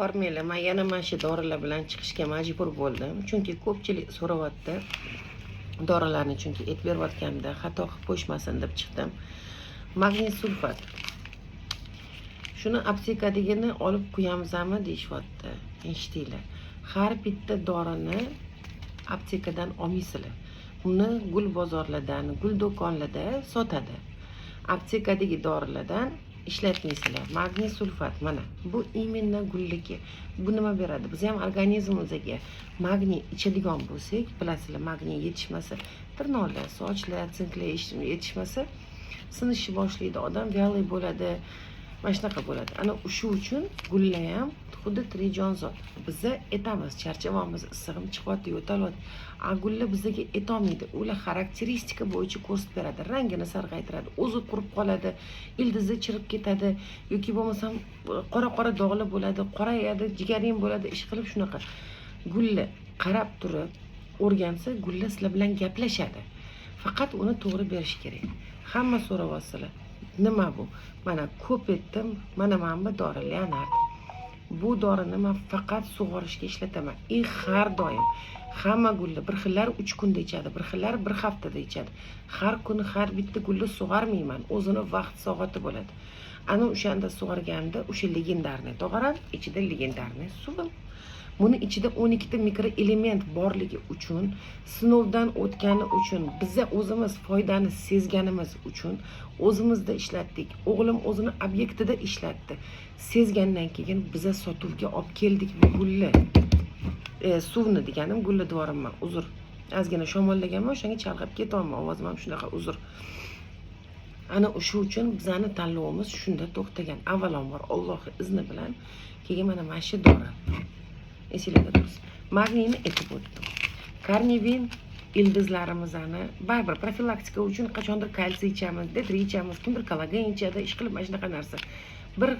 Formela, man yana mana shu dorilar bilan chiqishga majbur bo'ldim, chunki ko'pchilik so'rayapti dorilarni. Chunki aytib berayotganimda xato qilib qo'yishmasin deb chiqdim. Magniy sulfat, shuni aptekadagini olib qo'yamizmi deyishyapti. Eshitinglar, har bitta dorini aptekadan olmaysizlar. Uni gul bozorlardan, gul do'konlarda sotadi. Aptekadagi dorilardan ishlatmaysizlar. Magniy sulfat, mana bu именно gulligi. Bu nima beradi? Biz ham organizmimizga magniy ichadigan bo'lsak, bilasizlar, magniy yetishmasa, tirnoqlar, sochlar, sinklar yetishmasa, sinishni boshlaydi, odam вялый bo'ladi, mana shunaqa bo'ladi. Ana shu uchun gullar ham xuddi tirik jonzot. Biza aytamiz: charchyapmiz, issig'im chiqyapti, yo'talyapti. A gullar bizaga aytolmaydi. Ular xarakteristika bo'yicha ko'rsatib beradi: rangini sarg'aytiradi, o'zi qurib qoladi, ildizi chirib ketadi yoki bo'lmasam qora qora dog'lar bo'ladi, qorayadi, jigaring bo'ladi. Ish qilib, shunaqa gulni qarab turib o'rgansa, gullar sizlar bilan gaplashadi. Faqat uni to'g'ri berish kerak. Hamma so'rayapsizlar, nima bu? Mana, ko'p aytdim. Mana bu dori, Leonard. Bu dorini man faqat sug'orishga ishlataman и har doim hamma gulni bir xillari 3 kunda ichadi, bir xillari bir haftada ichadi. Har kuni har bitta gulni sug'ormayman. O'zini vaqt soati bo'ladi. Ana o'shanda sug'organda o'sha легендарный tog'oram ichida легендарный suvim. Buni ichida 12 ta mikroelement borligi uchun, sinovdan o'tgani uchun, biza o'zimiz foydani sezganimiz uchun o'zimizda ishlatdik. O'g'lim o'zini obyektida ishlatdi. Sezgandan keyin biza sotuvga olib keldik bu gulni, suvni deganim, gulni devorimman, uzr. Ozgina shamollaganman, o'shanga chalg'ib ketyapman, ovozim ham shunaqa, uzr. Ana o'sha uchun bizani tanlovimiz shunda to'xtagan. Avvalambor, Olloh izni bilan, keyin mana shu dori esinglarda tursin. Magniyni aytib o'tdim. Karnivin ildizlarimizni baribir profilaktika uchun qachondir kalsiy ichamiz, D3 ichamiz, kimdir kollagen ichadi, ishqilib mana shunaqa narsa. Bir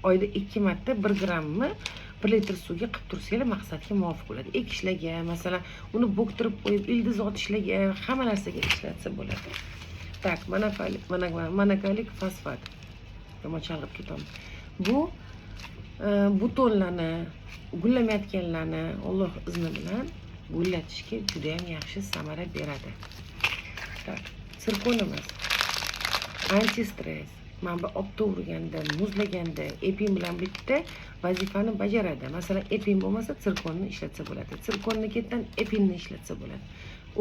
oyda ikki marta 1 grammni 1 litr suvga qilib tursanglar, maqsadga muvofiq bo'ladi. Ekishlarga, masalan, uni bo'ktirib qo'yib ildiz otishlarga, hamma narsaga ishlatsa bo'ladi. Так, monokalik fosfat, yomon chalg'ib ketyapman. Bu butonlarni, gullamayotganlarni Olloh izni bilan gullatishga judayam yaxshi samara beradi. Так, sirkonimiz antistress. Mana bu obda urganda, muzlaganda epin bilan bitta vazifani bajaradi. Masalan, epin bo'lmasa, sirkonni ishlatsa bo'ladi, sirkonni ketdan epinni ishlatsa bo'ladi.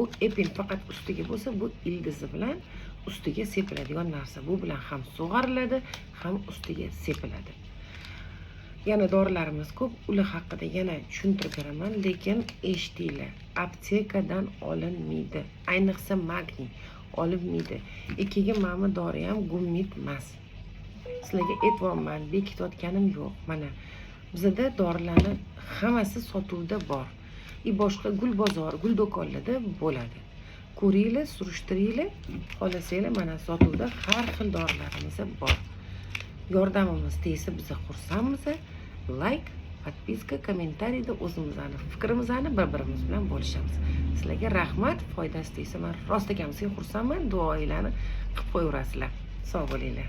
U epin faqat ustiga bo'lsa, bu ildizi bilan ustiga sepiladigan narsa. Bu bilan ham sug'oriladi, ham ustiga sepiladi. Yana dorilarimiz ko'p, ular haqida yana tushuntirib beraman. Lekin eshitinglar, aptekadan olinmaydi, ayniqsa magniy olinmaydi. И keyin mana bu dori ham gummit emas, sizlarga aytyapman, bekitayotganim yo'q. Mana bizada dorilarni hammasi sotuvda bor и boshqa gul bozor, gul do'konlarda bo'ladi. Ko'ringlar, surishtiringlar, xohlasanglar. Mana, sotuvda har xil dorilarimiz bor. Yordamimiz tegsa, biza xursandmiz. Layk, подписка, kommentariyda o'zimizni fikrimizni bir birimiz bilan bo'lishamiz. Sizlarga rahmat. Foydasi tegsa, man rostakamiga xursandman. Duoinglarni qilib qo'yaverasizlar. Sog' bo'linglar.